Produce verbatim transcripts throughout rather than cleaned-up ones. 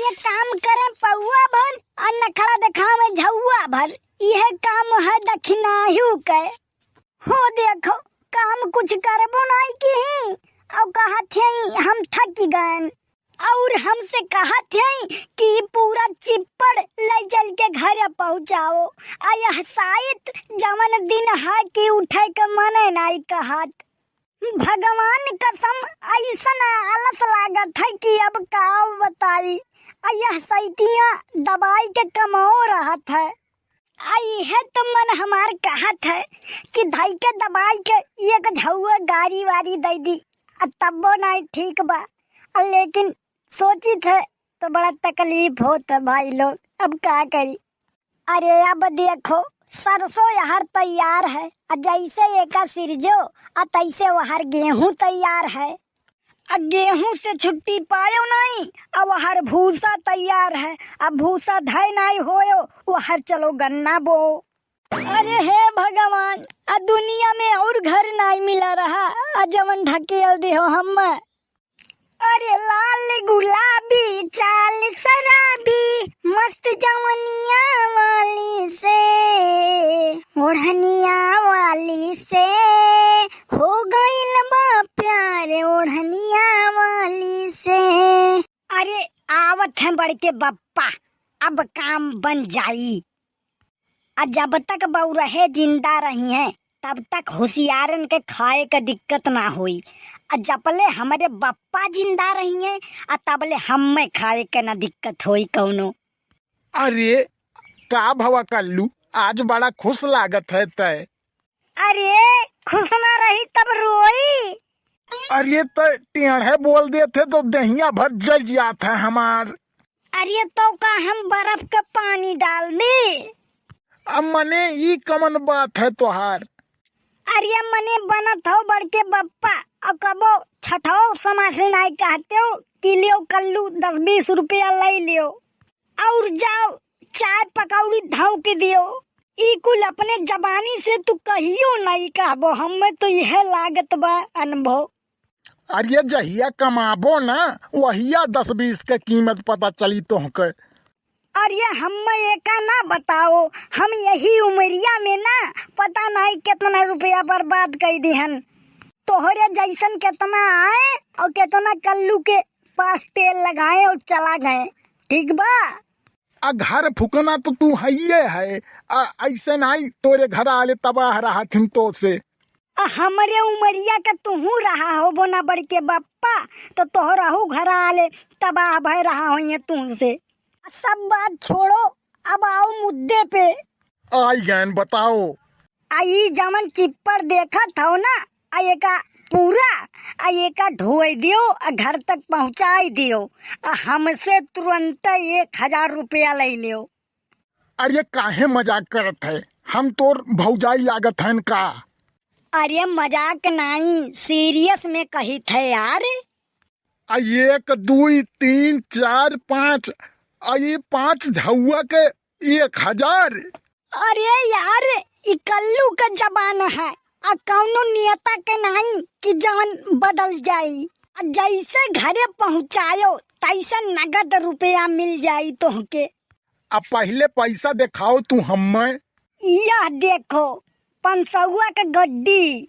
ये काम करे पौआ भर और नखरा देखावे झौआ भर, यह काम है दखिनाहू के। हो देखो, काम कुछ करबो नाई की, और कहत है हम थक गए, और हमसे कहत है कि पूरा चिप्पड़ ले चल के घर पहुँचाओ, आ यह साइत जवन दिन है कि उठे के मने नाई कहत। भगवान कसम, ऐसन आलस लागत है कि अब का बताई। आ यह सैतिया दबाई के कमाओ रहत है। आ इहे तो मन हमार कहत है कि धई के दबाई के एक झौआ गारी वारी दे दी, आ तब्बो नाई ठीक बा। आ लेकिन सोचित है तो बड़ा तकलीफ होत है भाई लोग, अब का करी। अरे अब देखो, सरसों यहर तैयार है, आ जैसे एका सिरजो, आ तैसे वहर गेहूं तैयार है। आ गेहूं से छुट्टी पायो नहीं, आ वहर भूसा तैयार है, आ भूसा धय नहीं होयो, वहर चलो गन्ना बो। अरे हे भगवान, आ दुनिया में और घर नहीं मिला रहा, आ जवन ढकेल दे हो हम। अरे लाल गुलाबी चाल शराबी, मस्त जवनिया वाली से, ओढ़निया वाली से, हो गइल बा प्यार ओढ़निया वाली से। अरे आवत हैं बड़के बप्पा, अब काम बन जाई। आ जब तक बउरहे जिंदा रही हैं, तब तक होशियारन के खाए के दिक्कत ना होई। आ जबले हमरे बप्पा जिंदा रही हैं, आ तबले हम्मे खाए के ना दिक्कत होई कौनो। अरे, का भवा कल्लू, आज बड़ा खुश लागत है तय। अरे, खुश ना रही तब रोई। अरे, तय टेढ़े बोल देते तो दहिया भर जल जात है हमार। अरे, तो का हम बर्फ के पानी डाल दी? अब मने ई कमन बात है तोहार? अरे, मने बनत हो बड़के बप्पा, और कबो छठो समासे नाई कहते हो कि लियो कल्लू, दस बीस रुपया ले लियो, और जाओ चाय पकौड़ी धौंक दियो। ई कुल अपने जबानी से तू कहियो नाई कहबो, हमें तो यह लागत बा अनुभव। अरे जहिया कमाबो ना, वहिया दस बीस के कीमत पता चली तोहके। अरे हम्मे एका ना बताओ, हम यही उमरिया में ना पता नाई केतना रुपया बर्बाद कई दिहन। तोहरे जैसन केतना आए और केतना कल्लू के पास तेल लगाए और चला गए, ठीक बा? आ घर फुकना तो तू हइये है, आ ऐसे नाई तोरे घर आले तबाह रहत हिन तो से। आ हमरे उमरिया के तुहू रहा होबो ना बड़के बप्पा, तो तोहरहू घर आले तबाह भय रहा होइए तुहसे। आ सब बात छोड़ो, अब आओ मुद्दे पे। आई गैन बताओ। आ ई जवन चिप्पड़ देखत हो ना, आ एका पूरा, आ एका ढोए दियो, आ घर तक पहुँचाई दियो, आ हमसे तुरंत एक हजार रुपया ले लियो। अरे काहे मजाक करत है, हम तोर भौजाई लागत हन का? अरे मजाक नाई, सीरियस में कहित है यार। आ एक, दुई, तीन, चार, पाँच, आ ये पाँच झौआ के एक हजार। अरे यार, ई कल्लू के जबान है, आ कौनो नेता के नाई कि जवन बदल जाई। आ जैसे घरे पहुँचायो, तैसे नगद रुपया मिल जाई तोहके। अब पहिले पैसा देखाओ तू हम्मे। यह देखो, पंसौआ के गड्डी।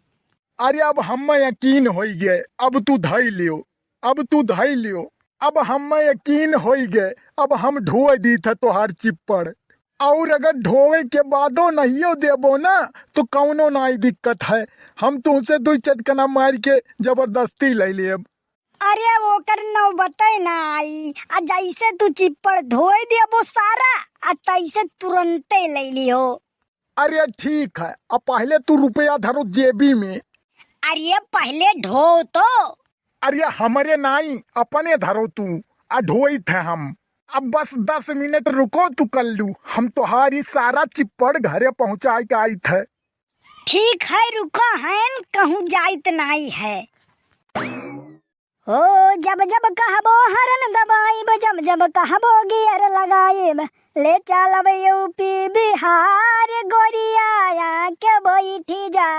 अरे अब हम्मे यकीन होई गए, अब तू धई लियो, अब तू धई लियो। अब हम्मे यकीन होई गए, अब हम ढोए दीत है तोहार चिप्पड़। और अगर ढोए के बादो नहियो देबो ना, तो कौनो नाई दिक्कत है, हम तुहसे दुई चटकना मार के जबरदस्ती ले लेब। अरे ओकर नौबते ना आई, आ जैसे तू चिप्पड़ धोए देबो सारा, आ तैसे तुरंते ले लियो। अरे ठीक है, अब पहले तू रुपया धरो जेबी में। अरे पहले ढो तो। अरे हमरे नाई, अपने धरो तू, आ ढोइत है हम। अब बस दस मिनट रुको तू कल्लू, हम तोहारी सारा चिप्पड़ घरे पहुँचाए के आइत है। ठीक है, रुको हन, कहूँ जाइत नाई है। ओ जब जब कहबो हरन दबाइब, जब जब कहबो गियर लगाइब, ले चलब यूपी बिहार, गोरिया आके बैठी जा।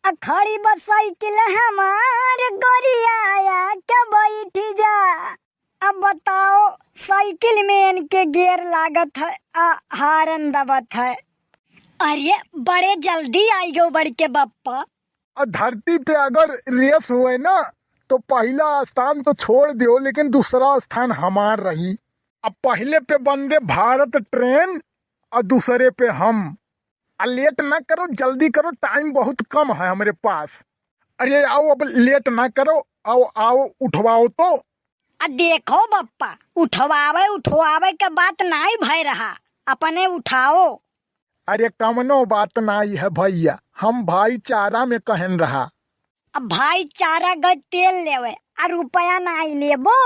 आ खड़ी बा साइकिल हमार, गोरिया आके बैठी जा। अब बताओ, साइकिल में इनके गियर लागत है आ हारन दबत है। अरे, बड़े जल्दी आई गो बड़के बप्पा। आ धरती पे अगर रेस होए ना, तो पहिला स्थान तो छोड़ दियो, लेकिन दूसरा स्थान हमार रही। अब पहिले पे वंदे भारत ट्रेन और दूसरे पे हम। आ लेट ना करो, जल्दी करो, टाइम बहुत कम है हमरे पास। अरे आओ, अब लेट ना करो, आओ, आओ, उठवाओ तो। आ देखो बप्पा, उठवावे उठवावे के बात नाई भय रहा, अपने उठाओ। अरे कवनो बात नाई है भैया, हम भाईचारा में कहन रहा। अब भाईचारा गए तेल लेवे, आ रुपया नाई लेबो।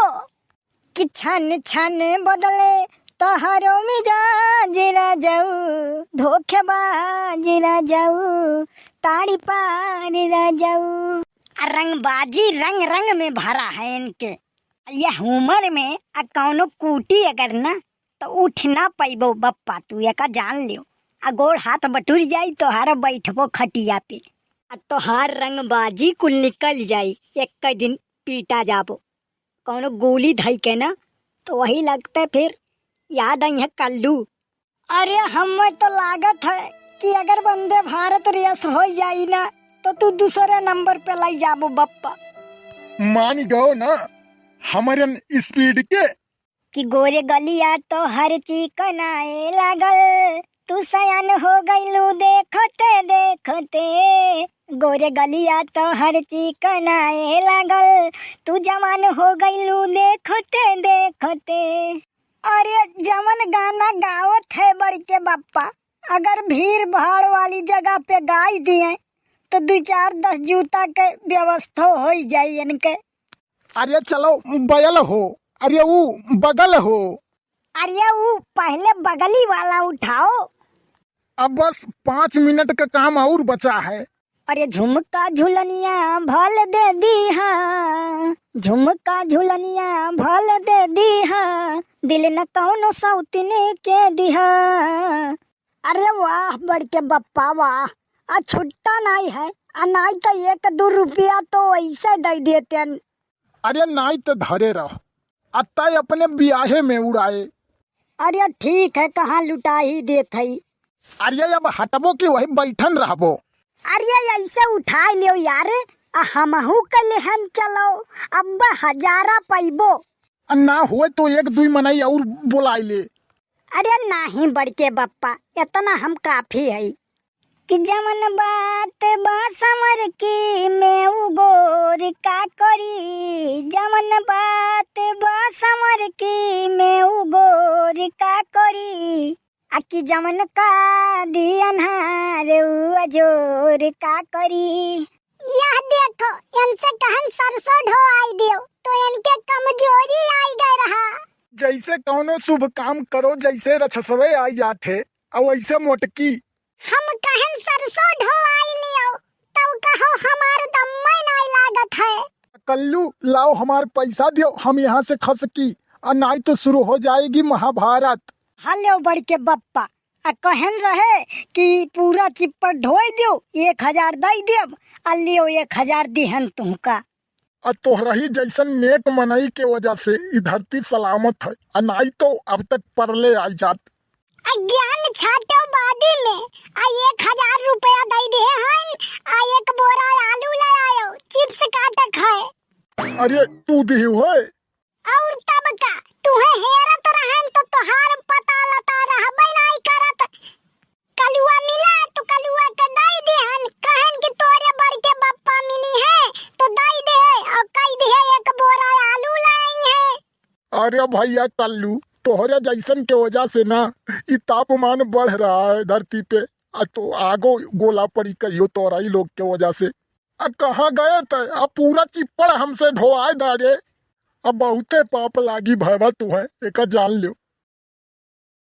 कि छन छन बदले तहरो मिजाज राजाऊ, धोखेबाज राजाऊ, ताड़ी पार राजाऊ। आ रंगबाजी रंग रंग में भरा है इनके। ये उमर में आ कौनो कूटी अगर ना, तो उठ ना पइबो बप्पा, तू एका जान लियो। आ गोड़ हाथ बटुर जाई तोहार, बैठबो खटिया पे। आ तोहार रंगबाजी कुल निकल जाई, एक दिन पीटा जाबो। कौनो गोली धई के ना, तो वही लगते फिर याद आई है कल्लू। अरे, हमें तो लागत है कि अगर वंदे भारत रेस हो जाई ना, तो तू दूसरे नंबर पे लई जाबो बप्पा। मान गयो ना हमरन स्पीड के। कि गोरे गलिया तोहर चिकनाए लागल, तू सयान हो गइलू देखते देखते। गोरे गलिया तोहर चिकनाए लागल, तू जवान हो गइलू देखते देखते। अरे, जवन गाना गावत है बड़के बप्पा, अगर भीड़ भाड़ वाली जगह पे गाई दिए, तो दू चार दस जूता के व्यवस्था होई जाई इनके। अरे चलो, बयल हो, अरे ऊ बगल हो। अरे ऊ पहले बगली वाला उठाओ। अब बस पाँच मिनट का काम और बचा है। अरे झुमका झुलनिया भल दे दीहा, झुमका झुलनिया भल दे दीहा, दिल न कौनो सौतिन के दीहा। अरे वाह बड़के बप्पा वाह, आ छुट्टा नाई है, आ नाई तो एक दू रुपया तो ऐसे दे देते। अरे नाई तो धरे रह, आ तय अपने बियाहे में उड़ाए। अरे ठीक है, कहाँ लुटा ही देत है। अरे अब हटबो कि वही बैठन रहबो। अरे ऐसे उठा लियो यार, आ हमहू के लेहन चलो, अब हजारा पैबो। आ ना होए तो एक दुई मनई और बोलाई ले। अरे नाही बड़के बप्पा, इतना हम काफी है। कि जवन बात बा समर की में उ गोर का करी, जवन बात बा समर की में उ गोर का करी, आ कि जवन का दी अन्हार उ अजोर का करी। यह देखो, इनसे कहन सरसों ढोआई दियो, तो इनके कमजोरी आई गए रहा। जैसे कौनो शुभ काम करो, जैसे रछसवे आई जात है, और वैसे मोटकी। हम कहन सरसों ढोआई लियो, तब कहो हमार दम्मे नाई लागत है। कल्लू, लाओ हमार पैसा दियो, हम यहाँ से खसकी, और नाई तो शुरू हो जाएगी महाभारत। हल्यो बड़के बप्पा, आ कहन रहे कि पूरा चिप्पड़ ढोई दियो, एक हजार दई देब, आ लियो एक हजार दिहन तुमका। आ तोहरही जैसन नेक मनई के वजह से ई धरती सलामत है, आ नाई तो अब तक परले आई जात। अज्ञान छाटो बादी में, आ एक हजार रुपया दई दिहे हन, आ एक बोरा आलू ले आयो, चिप्स काटक है। अरे तू दिहू है? और तब का, तुहे हेरत रहन तो तोहार पता लता रहबे नाई करत। कलुआ मिला तो कलुआ के दई दिहन, कहन कि तोरे बड़के बप्पा मिली है तो दई दे, और कई दिहे एक बोरा आलू लाई है। अरे भैया कल्लू, तोहरे जैसन के वजह से ना ई तापमान बढ़ रहा है धरती पे, आ तो आगो गोला पड़ी कहियो तोरा ही लोग के वजह से। आ कहाँ गए थे? अब पूरा चिप्पड़ हमसे ढोआए दारे। अब बहुते पाप लागी भैया तुहे, एका जान लो।